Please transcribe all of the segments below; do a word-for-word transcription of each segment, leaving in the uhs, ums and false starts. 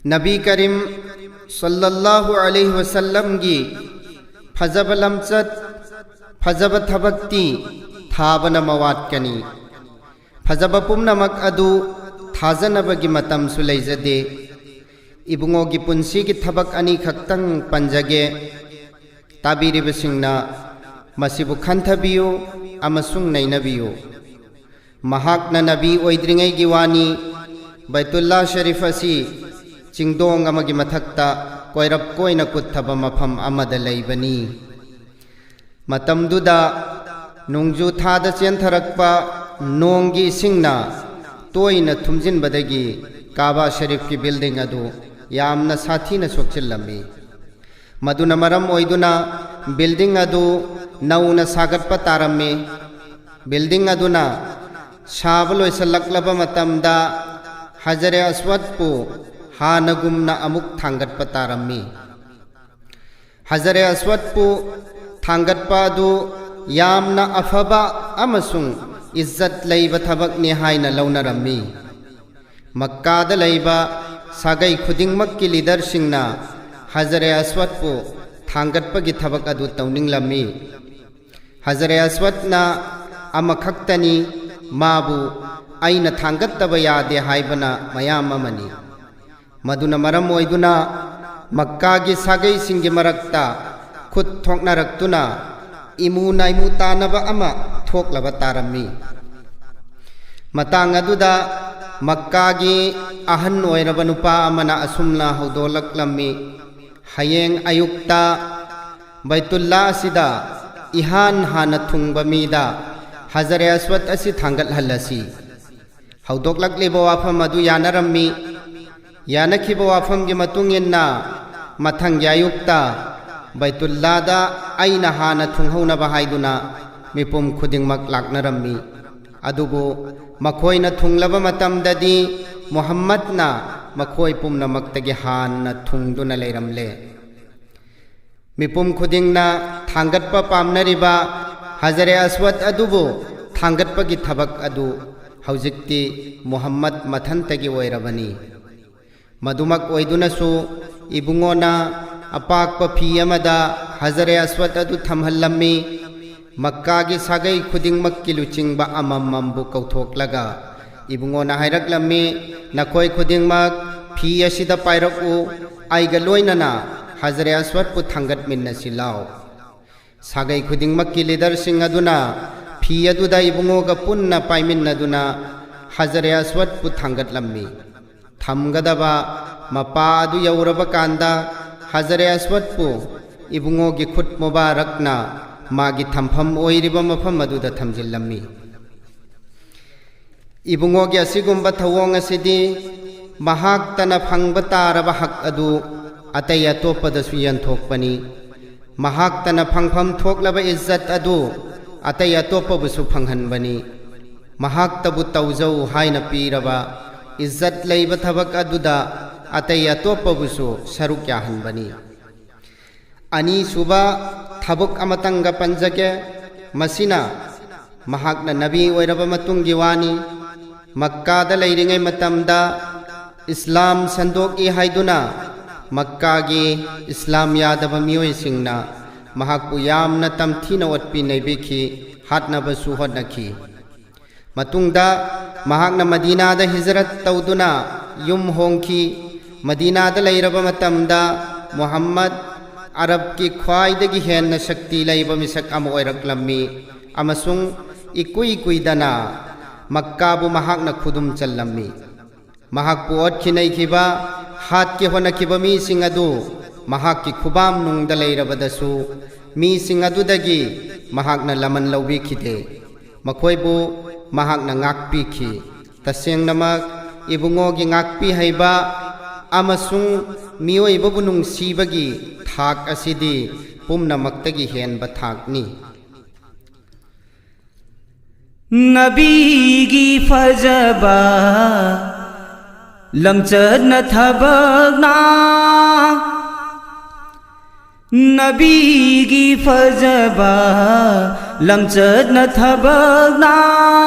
ꯅꯕꯤ ꯀꯔꯤꯝ ꯁꯜꯂꯜꯂꯥꯍꯨ ꯑꯂꯩꯍꯤ ꯋꯁꯜꯂꯝꯒꯤ ꯐꯖꯕ ꯂꯝꯆꯠ, ꯐꯖꯕ ꯊꯕꯛꯇꯤ ꯊꯥꯕꯅ ꯃꯋꯥꯠꯀꯅꯤ꯫ ꯐꯖꯕ ꯄꯨꯝꯅꯃꯛ ꯑꯗꯨ ꯊꯥꯖꯅꯕꯒꯤ ꯃꯇꯝꯁꯨ ꯂꯩꯖꯗꯦ꯫ ꯏꯕꯨꯡꯉꯣꯒꯤ ꯄꯨꯟꯁꯤꯒꯤ ꯊꯕꯛ ꯑꯅꯤꯈꯛꯇꯪ ꯄꯟꯖꯒꯦ꯫ ꯇꯥꯕꯤꯔꯤꯕꯁꯤꯡꯅ ꯃꯁꯤꯕꯨ ꯈꯟꯊꯕꯤꯌꯨ ꯑꯃꯁꯨꯡ ꯅꯩꯅꯕꯤꯌꯨ꯫ ꯃꯍꯥꯛꯅ ꯅꯕꯤ ꯑꯣꯏꯗ꯭ꯔꯤꯉꯩꯒꯤ ꯋꯥꯅꯤ, ꯕꯩꯇꯨꯜꯂꯥ ꯁꯔꯤꯐ ꯑꯁꯤ ꯆꯤꯡꯗꯣꯡ ꯑꯃꯒꯤ ꯃꯊꯛꯇ ꯀꯣꯏꯔꯞ ꯀꯣꯏꯅ ꯀꯨꯠꯊꯕ ꯃꯐꯝ ꯑꯃꯗ ꯂꯩꯕꯅꯤ꯫ ꯃꯇꯝꯗꯨꯗ ꯅꯣꯡꯖꯨ ꯊꯥꯗ ꯆꯦꯟꯊꯔꯛꯄ ꯅꯣꯡꯒꯤ ꯏꯁꯤꯡꯅ ꯇꯣꯏꯅ ꯊꯨꯝꯖꯤꯟꯕꯗꯒꯤ ꯀꯥꯕꯥ ꯁꯔꯤꯐꯀꯤ ꯕꯤꯜꯗꯤꯡ ꯑꯗꯨ ꯌꯥꯝꯅ ꯁꯥꯊꯤꯅ ꯁꯣꯛꯆꯤꯜꯂꯝꯃꯤ꯫ ꯃꯗꯨꯅ ꯃꯔꯝ ꯑꯣꯏꯗꯨꯅ ꯕꯤꯜꯗꯤꯡ ꯑꯗꯨ ꯅꯧꯅ ꯁꯥꯒꯠꯄ ꯇꯥꯔꯝꯃꯤ꯫ ꯕꯤꯜꯗꯤꯡ ꯑꯗꯨꯅ ꯁꯥꯕ ꯂꯣꯏꯁꯤꯜꯂꯛꯂꯕ ꯃꯇꯝꯗ ꯍꯖꯔꯦ ꯑꯁꯋꯠꯄꯨ ꯍꯥꯟꯅꯒꯨꯝꯅ ꯑꯃꯨꯛ ꯊꯥꯡꯒꯠꯄ ꯇꯥꯔꯝꯃꯤ꯫ ꯍꯖꯔꯦ ꯑꯁꯋꯠꯄꯨ ꯊꯥꯡꯒꯠꯄ ꯑꯗꯨ ꯌꯥꯝꯅ ꯑꯐꯕ ꯑꯃꯁꯨꯡ ꯏꯖꯠ ꯂꯩꯕ ꯊꯕꯛꯅꯤ ꯍꯥꯏꯅ ꯂꯧꯅꯔꯝꯃꯤ꯫ ꯃꯛꯀꯥꯗ ꯂꯩꯕ ꯁꯥꯒꯩ ꯈꯨꯗꯤꯡꯃꯛꯀꯤ ꯂꯤꯗꯔꯁꯤꯡꯅ ꯍꯖꯔꯦ ꯑꯁꯋꯠꯄꯨ ꯊꯥꯡꯒꯠꯄꯒꯤ ꯊꯕꯛ ꯑꯗꯨ ꯇꯧꯅꯤꯡꯂꯝꯃꯤ꯫ ꯍꯖꯔꯦ ꯑꯁꯋꯠꯅ ꯑꯃꯈꯛꯇꯅꯤ, ꯃꯥꯕꯨ ꯑꯩꯅ ꯊꯥꯡꯒꯠꯇꯕ ꯌꯥꯗꯦ ꯍꯥꯏꯕꯅ ꯃꯌꯥꯝ ꯑꯃꯅꯤ꯫ ꯃꯗꯨꯅ ꯃꯔꯝ ꯑꯣꯏꯗꯨꯅ ꯃꯛꯀꯥꯒꯤ ꯁꯥꯒꯩꯁꯤꯡꯒꯤ ꯃꯔꯛꯇ ꯈꯨꯠ ꯊꯣꯛꯅꯔꯛꯇꯨꯅ ꯏꯃꯨ ꯅꯥꯏꯃꯨ ꯇꯥꯅꯕ ꯑꯃ ꯊꯣꯛꯂꯕ ꯇꯥꯔꯝꯃꯤ꯫ ꯃꯇꯥꯡ ꯑꯗꯨꯗ ꯃꯛꯀꯥꯒꯤ ꯑꯍꯟ ꯑꯣꯏꯔꯕ ꯅꯨꯄꯥ ꯑꯃꯅ ꯑꯁꯨꯝꯅ ꯍꯧꯗꯣꯛꯂꯛꯂꯝꯃꯤ, "ꯍꯌꯦꯡ ꯑꯌꯨꯛꯇ ꯕꯩꯇꯨꯜꯂꯥ ꯑꯁꯤꯗ ꯏꯍꯥꯟ ꯍꯥꯟꯅ ꯊꯨꯡꯕ ꯃꯤꯗ ꯍꯖꯔꯦ ꯑꯁꯋꯠ ꯑꯁꯤ ꯊꯥꯡꯒꯠꯍꯜꯂꯁꯤ꯫" ꯍꯧꯗꯣꯛꯂꯛꯂꯤꯕ ꯋꯥꯐꯝ ꯑꯗꯨ ꯌꯥꯅꯔꯝꯃꯤ꯫ ꯌꯥꯅꯈꯤꯕ ꯋꯥꯐꯝꯒꯤ ꯃꯇꯨꯡ ꯏꯟꯅ ꯃꯊꯪꯒꯤ ꯑꯌꯨꯛꯇ ꯕꯩꯇꯨꯜꯂꯥꯗ ꯑꯩꯅ ꯍꯥꯟꯅ ꯊꯨꯡꯍꯧꯅꯕ ꯍꯥꯏꯗꯨꯅ ꯃꯤꯄꯨꯝ ꯈꯨꯗꯤꯡꯃꯛ ꯂꯥꯛꯅꯔꯝꯃꯤ꯫ ꯑꯗꯨꯕꯨ ꯃꯈꯣꯏꯅ ꯊꯨꯡꯂꯕ ꯃꯇꯝꯗꯗꯤ ꯃꯨꯍꯝꯃꯗꯅ ꯃꯈꯣꯏ ꯄꯨꯝꯅꯃꯛꯇꯒꯤ ꯍꯥꯟꯅ ꯊꯨꯡꯗꯨꯅ ꯂꯩꯔꯝꯂꯦ꯫ ꯃꯤꯄꯨꯝ ꯈꯨꯗꯤꯡꯅ ꯊꯥꯡꯒꯠꯄ ꯄꯥꯝꯅꯔꯤꯕ ꯍꯖꯔꯦ ꯑꯁꯋꯠ ꯑꯗꯨꯕꯨ ꯊꯥꯡꯒꯠꯄꯒꯤ ꯊꯕꯛ ꯑꯗꯨ ꯍꯧꯖꯤꯛꯇꯤ ꯃꯨꯍꯝꯃꯗ ꯃꯊꯟꯇꯒꯤ ꯑꯣꯏꯔꯕꯅꯤ꯫ ꯃꯗꯨꯃꯛ ꯑꯣꯏꯗꯨꯅꯁꯨ, ꯏꯕꯨꯡꯉꯣꯅ ꯑꯄꯥꯛꯄ ꯐꯤ ꯑꯃꯗ ꯍꯖꯔꯦ ꯑꯁꯋꯗ ꯑꯗꯨ ꯊꯝꯍꯜꯂꯝꯃꯤ꯫ ꯃꯛꯀꯥꯒꯤ ꯁꯥꯒꯩ ꯈꯨꯗꯤꯡꯃꯛꯀꯤ ꯂꯨꯆꯤꯡꯕ ꯑꯃꯃꯝꯕꯨ ꯀꯧꯊꯣꯛꯂꯒ ꯏꯕꯨꯡꯉꯣꯅ ꯍꯥꯏꯔꯛꯂꯝꯃꯤ, "ꯅꯈꯣꯏ ꯈꯨꯗꯤꯡꯃꯛ ꯐꯤ ꯑꯁꯤꯗ ꯄꯥꯏꯔꯛꯎ, ꯑꯩꯒ ꯂꯣꯏꯅꯅ ꯍꯖꯔꯦ ꯑꯁꯋꯗꯄꯨ ꯊꯥꯡꯒꯠꯃꯤꯟꯅꯁꯤ ꯂꯥꯎ"꯫ ꯁꯥꯒꯩ ꯈꯨꯗꯤꯡꯃꯛꯀꯤ ꯂꯤꯗꯔꯁꯤꯡ ꯑꯗꯨꯅ ꯐꯤ ꯑꯗꯨꯗ ꯏꯕꯨꯡꯉꯣꯒ ꯄꯨꯟꯅ ꯄꯥꯏꯃꯤꯟꯅꯗꯨꯅ ꯍꯖꯔꯦ ꯑꯁꯋꯗꯄꯨ ꯊꯥꯡꯒꯠꯂꯝꯃꯤ꯫ ꯊꯝꯒꯗꯕ ꯃꯄꯥ ꯑꯗꯨ ꯌꯧꯔꯕ ꯀꯥꯟꯗ ꯍꯖꯔꯦ ꯑꯁꯋꯗꯄꯨ ꯏꯕꯨꯡꯉꯣꯒꯤ ꯈꯨꯠ ꯃꯨꯕꯥꯔꯛꯅ ꯃꯥꯒꯤ ꯊꯝꯐꯝ ꯑꯣꯏꯔꯤꯕ ꯃꯐꯝ ꯑꯗꯨꯗ ꯊꯝꯖꯤꯜꯂꯝꯃꯤ꯫ ꯏꯕꯨꯡꯉꯣꯒꯤ ꯑꯁꯤꯒꯨꯝꯕ ꯊꯧꯑꯣꯡ ꯑꯁꯤꯗꯤ ꯃꯍꯥꯛꯇꯅ ꯐꯪꯕ ꯇꯥꯔꯕ ꯍꯛ ꯑꯗꯨ ꯑꯇꯩ ꯑꯇꯣꯞꯄꯗꯁꯨ ꯌꯦꯟꯊꯣꯛꯄꯅꯤ꯫ ꯃꯍꯥꯛꯇꯅ ꯐꯪꯐꯝ ꯊꯣꯛꯂꯕ ꯏꯖꯠ ꯑꯗꯨ ꯑꯇꯩ ꯑꯇꯣꯞꯄꯕꯨꯁꯨ ꯐꯪꯍꯟꯕꯅꯤ꯫ ꯃꯍꯥꯛꯇꯕꯨ ꯇꯧꯖꯧ ꯍꯥꯏꯅ ꯄꯤꯔꯕ ꯏꯖꯠ ꯂꯩꯕ ꯊꯕꯛ ꯑꯗꯨꯗ ꯑꯇꯩ ꯑꯇꯣꯞꯄꯕꯨꯁꯨ ꯁꯔꯨꯛ ꯌꯥꯍꯟꯕꯅꯤ꯫ ꯑꯅꯤꯁꯨꯕ ꯊꯕꯛ ꯑꯃꯇꯪꯒ ꯄꯟꯖꯒꯦ꯫ ꯃꯁꯤꯅ ꯃꯍꯥꯛꯅ ꯅꯕꯤ ꯑꯣꯏꯔꯕ ꯃꯇꯨꯡꯒꯤ ꯋꯥꯅꯤ꯫ ꯃꯛꯀꯥꯗ ꯂꯩꯔꯤꯉꯩ ꯃꯇꯝꯗ ꯏꯁꯂꯥꯝ ꯁꯟꯗꯣꯛꯏ ꯍꯥꯏꯗꯨꯅ ꯃꯛꯀꯥꯒꯤ ꯏꯁꯂꯥꯝ ꯌꯥꯗꯕ ꯃꯤꯑꯣꯏꯁꯤꯡꯅ ꯃꯍꯥꯛꯄꯨ ꯌꯥꯝꯅ ꯇꯝꯊꯤꯅ ꯑꯣꯠꯄꯤ ꯅꯩꯕꯤꯈꯤ, ꯍꯥꯠꯅꯕꯁꯨ ꯍꯣꯠꯅꯈꯤ꯫ ꯃꯇꯨꯡꯗ ꯃꯍꯥꯛꯅ ꯃꯗꯤꯅꯥꯗ ꯍꯤꯖꯔꯠ ꯇꯧꯗꯨꯅ ꯌꯨꯝ ꯍꯣꯡꯈꯤ꯫ ꯃꯗꯤꯅꯥꯗ ꯂꯩꯔꯕ ꯃꯇꯝꯗ ꯃꯨꯍꯝꯃꯗ ꯑꯔꯕꯀꯤ ꯈ꯭ꯋꯥꯏꯗꯒꯤ ꯍꯦꯟꯅ ꯁꯛꯇꯤ ꯂꯩꯕ ꯃꯤꯁꯛ ꯑꯃ ꯑꯣꯏꯔꯛꯂꯝꯃꯤ ꯑꯃꯁꯨꯡ ꯏꯀꯨꯏ ꯀꯨꯏꯗꯅ ꯃꯛꯀꯥꯕꯨ ꯃꯍꯥꯛꯅ ꯈꯨꯗꯨꯝ ꯆꯜꯂꯝꯃꯤ꯫ ꯃꯍꯥꯛꯄꯨ ꯑꯣꯠꯈꯤ ꯅꯩꯈꯤꯕ, ꯍꯥꯠꯀꯦ ꯍꯣꯠꯅꯈꯤꯕ ꯃꯤꯁꯤꯡ ꯑꯗꯨ ꯃꯍꯥꯛꯀꯤ ꯈꯨꯕꯥꯝꯅꯨꯡꯗ ꯂꯩꯔꯕꯗꯁꯨ, ꯃꯤꯁꯤꯡ ꯑꯗꯨꯗꯒꯤ ꯃꯍꯥꯛꯅ ꯂꯃꯟ ꯂꯧꯕꯤꯈꯤꯗꯦ꯫ ꯃꯈꯣꯏꯕꯨ ꯃꯍꯥꯛꯅ ꯉꯥꯛꯄꯤꯈꯤ꯫ ꯇꯁꯦꯡꯅꯃꯛ, ꯏꯕꯨꯡꯉꯣꯒꯤ ꯉꯥꯛꯄꯤ ꯍꯩꯕ ꯑꯃꯁꯨꯡ ꯃꯤꯑꯣꯏꯕꯕꯨ ꯅꯨꯡꯁꯤꯕꯒꯤ ꯊꯥꯛ ꯑꯁꯤꯗꯤ ꯄꯨꯝꯅꯃꯛꯇꯒꯤ ꯍꯦꯟꯕ ꯊꯥꯛꯅꯤ꯫ ꯅꯕꯤꯒꯤ ꯐꯖꯕ ꯂꯝꯆꯠꯅ ꯊꯕꯛꯅ, ꯅꯕꯤꯒꯤ ꯐꯖꯕ ꯂꯝꯆꯠꯅ ꯊꯕꯛꯅ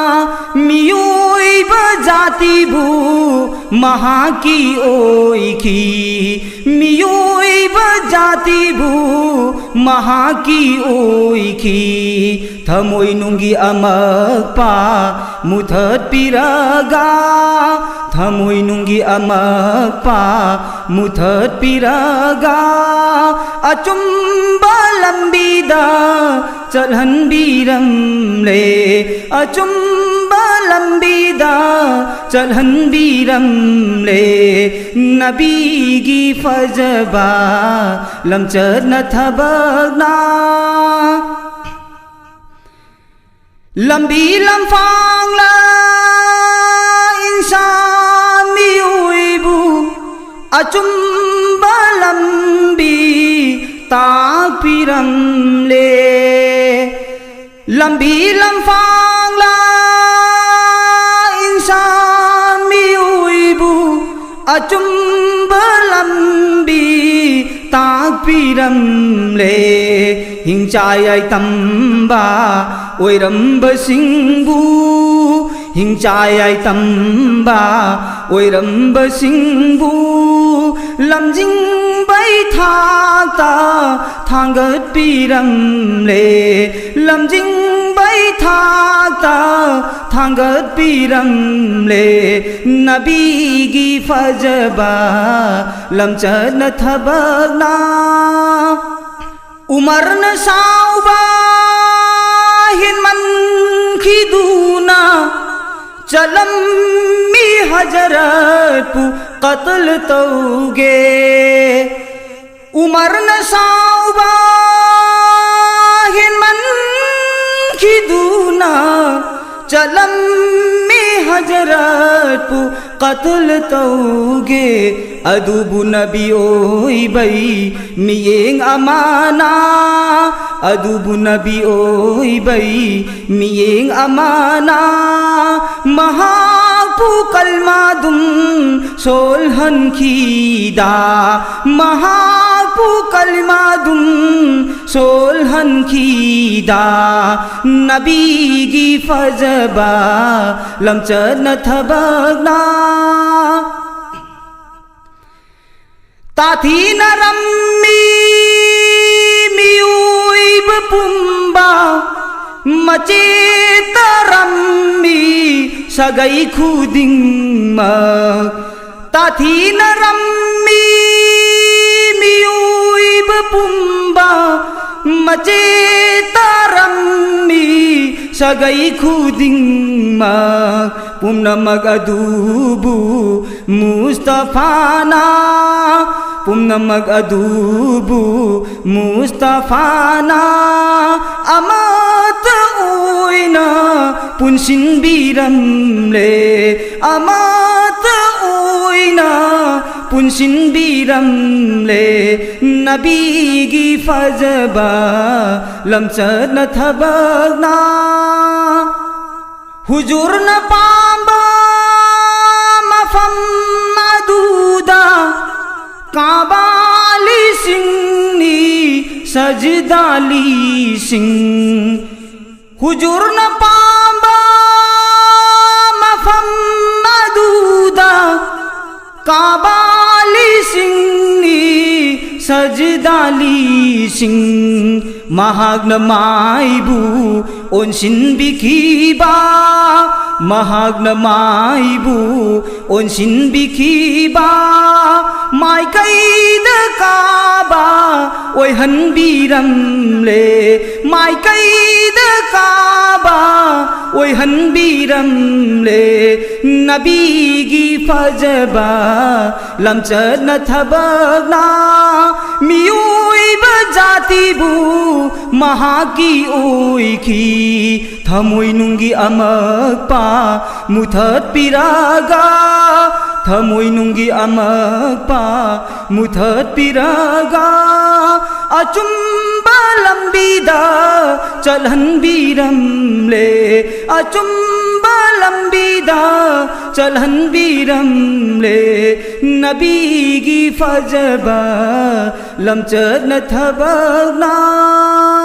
ꯃꯤꯑꯣꯏꯕ ꯖꯥꯇꯤꯕꯨ ꯃꯍꯥꯛꯀꯤ ꯑꯣꯏꯈꯤ꯫ ꯃꯤꯑꯣꯏꯕ ꯖꯥꯇꯤꯕꯨ ꯃꯍꯥꯛꯀꯤ ꯑꯣꯏꯈꯤ꯫ ꯊꯃꯣꯏꯅꯨꯡꯒꯤ ꯑꯃꯛꯄ ꯃꯨꯊꯠꯄꯤꯔꯒ, ꯊꯃꯣꯏꯅꯨꯡꯒꯤ ꯑꯃꯛꯄ ꯃꯨꯊꯠꯄꯤꯔꯒ, ꯑꯆꯨꯝꯕ ꯂꯝꯕꯤꯗ ꯆꯠꯍꯟꯕꯤꯔꯝꯂꯦ꯫ ꯑꯆꯨꯝꯕ ꯂꯝꯕꯤꯗ ꯆꯠꯍꯟꯕꯤꯔꯝꯂꯦ꯫ ꯅꯕꯤꯒꯤ ꯐꯖꯕ ꯂꯝꯆꯠꯅ ꯊꯕꯛꯅ ꯂꯝꯕꯤ ꯂꯝꯐꯥꯡꯂ ꯏꯟꯁꯥꯟ ꯃꯤꯑꯣꯏꯕꯨ ꯑꯆꯨꯝꯕ ꯂꯝꯕꯤ ꯇꯥꯛꯄꯤꯔꯝꯂꯦ꯫ ꯂꯝꯕꯤ ꯂꯝꯐꯥꯡꯂ ꯏꯟꯁꯥꯟ ꯃꯤꯑꯣꯏꯕꯨ ꯑꯆꯨꯝꯕ ꯂꯝꯕꯤ ꯇꯥꯛꯄꯤꯔꯝꯂꯦ꯫ ꯍꯤꯡꯆꯥ ꯌꯥꯏꯇꯝꯕ ꯑꯣꯏꯔꯝꯕꯁꯤꯡꯕꯨ, ꯍꯤꯡꯆꯥ ꯌꯥꯏꯇꯝꯕ ꯑꯣꯏꯔꯝꯕꯁꯤꯡꯕꯨ ꯂꯝꯖꯤꯡꯕꯩ ꯊꯥꯛꯇ ꯊꯥꯡꯒꯠꯄꯤꯔꯝꯂꯦ꯫ ꯂꯝꯖꯤꯡꯕꯩ ꯊꯥꯛꯇ ꯊꯥꯡꯒꯠꯄꯤꯔꯝꯂꯦ꯫ ꯅꯕꯤꯒꯤ ꯐꯖꯕ ꯂꯝꯆꯠꯅ ꯊꯕꯛꯅ ꯎꯃꯔꯅ ꯁꯥꯎꯕ ꯍꯦꯟꯃꯟꯈꯤꯗꯨꯅ ꯆꯠꯂꯝꯃꯤ ꯍꯖꯔꯠꯄꯨ ꯀꯇꯜ ꯇꯧꯒꯦ꯫ ꯎꯃꯔꯅ ꯁꯥꯎꯕ ꯍꯦꯟꯃꯟꯈꯤꯗꯨꯅ ꯆꯠꯂꯝꯃꯤ ꯍꯖꯔꯠꯄꯨ ꯀꯇꯜ ꯇꯧꯒꯦ꯫ ꯑꯗꯨꯕꯨ ꯅꯕꯤ ꯑꯣꯏꯕꯩ ꯃꯤꯠꯌꯦꯡ ꯑꯃꯅ, ꯑꯗꯨꯕꯨ ꯅꯕꯤ ꯑꯣꯏꯕꯩ ꯃꯤꯠꯌꯦꯡ ꯑꯃꯅ ꯃꯍꯥꯛꯄꯨ ꯀꯜꯃꯥꯗꯨꯝ ꯁꯣꯜꯍꯟꯈꯤꯗ, ꯃꯍꯥꯛ ꯄꯨ ꯀꯂꯤꯃꯥꯗꯨꯝ ꯁꯣꯜꯍꯟꯈꯤꯗ, ꯅꯕꯤꯒꯤ ꯐꯖꯕ ꯂꯝꯆꯠꯅ ꯊꯕꯛꯅ ꯇꯥꯊꯤꯅꯔꯝꯃꯤ ꯃꯤꯑꯣꯏꯕ ꯄꯨꯝꯕ, ꯃꯆꯦꯠ ꯇꯥꯔꯝꯃꯤ ꯁꯥꯒꯩ ꯈꯨꯗꯤꯡꯃꯛ꯫ ꯇꯥꯊꯤꯅꯔꯝꯃꯤ ꯃꯤꯑꯣꯏꯕ ꯄꯨꯝꯕ, ꯃꯆꯦꯠ ꯇꯥꯔꯝꯃꯤ ꯁꯥꯒꯩ ꯈꯨꯗꯤꯡꯃꯛ꯫ ꯄꯨꯝꯅꯃꯛ ꯑꯗꯨꯕꯨ ꯃꯨꯁꯇꯐꯥꯅ, ꯄꯨꯝꯅꯃꯛ ꯑꯗꯨꯕꯨ ꯃꯨꯁꯇꯐꯥꯅ ꯑꯃꯠꯇ ꯑꯣꯏꯅ ꯄꯨꯟꯁꯤꯟꯕꯤꯔꯝꯂꯦ, ꯑꯃꯠꯇ ꯑꯣꯏꯅ ꯄꯨꯟꯁꯤꯟꯕꯤꯔꯝꯂꯦ꯫ ꯅꯕꯤꯒꯤ ꯐꯖꯕ ꯂꯝꯆꯠꯅ ꯊꯕꯛꯅ, ꯍꯨꯖꯨꯔꯅ ꯄꯥꯝꯕ ꯃꯐꯝ ꯑꯗꯨꯗ ꯀꯥꯕꯥ ꯂꯤꯁꯤꯡꯅꯤ ꯁꯖꯤꯗꯥ ꯂꯤꯁꯤꯡ꯫ ꯍꯨꯖꯨꯔꯅ ꯄꯥꯝꯕ ꯃꯐꯝ ꯑꯗꯨꯗ ꯀꯥꯕꯥ ꯂꯤꯁꯤꯡꯅꯤ ꯁꯖꯤꯗꯥ ꯂꯤꯁꯤꯡ꯫ ꯃꯍꯥꯛꯅ ꯃꯥꯏꯕꯨ ꯑꯣꯟꯁꯤꯟꯕꯤꯈꯤꯕ, ꯃꯍꯥꯛꯅ ꯃꯥꯏꯕꯨ ꯑꯣꯟꯁꯤꯟꯕꯤꯈꯤꯕ, ꯃꯥꯏꯀꯩꯗ ꯀꯥꯕ ꯑꯣꯏꯍꯟꯕꯤꯔꯝꯂꯦ, ꯃꯥꯏꯀꯩꯗ ꯀꯥꯕ ꯑꯣꯏꯍꯟꯕꯤꯔꯝꯂꯦ꯫ ꯅꯕꯤꯒꯤ ꯐꯖꯕ ꯂꯝꯆꯠꯅ ꯊꯕꯛꯅ ꯃꯤꯑꯣꯏꯕ ꯖꯥꯇꯤꯕꯨ ꯃꯍꯥꯛꯀꯤ ꯑꯣꯏꯈꯤ꯫ ꯊꯃꯣꯏꯅꯨꯡꯒꯤ ꯑꯃꯛꯄ ꯃꯨꯊꯠꯄꯤꯔꯒ, ꯊꯃꯣꯏꯅꯨꯡꯒꯤ ꯑꯃꯛꯄ ꯃꯨꯊꯠꯄꯤꯔꯒ, ꯑꯆꯨꯝꯕ ꯂꯝꯕꯤꯗ ꯆꯠꯍꯟꯕꯤꯔꯝꯂꯦ, ꯑꯆꯨꯝꯕ ꯂꯝꯕꯤꯗ ꯆꯠꯍꯟꯕꯤꯔꯝꯂꯦ꯫ ꯅꯕꯤꯒꯤ ꯐꯖꯕ ꯂꯝꯆꯠꯅ ꯊꯕꯛꯅ꯫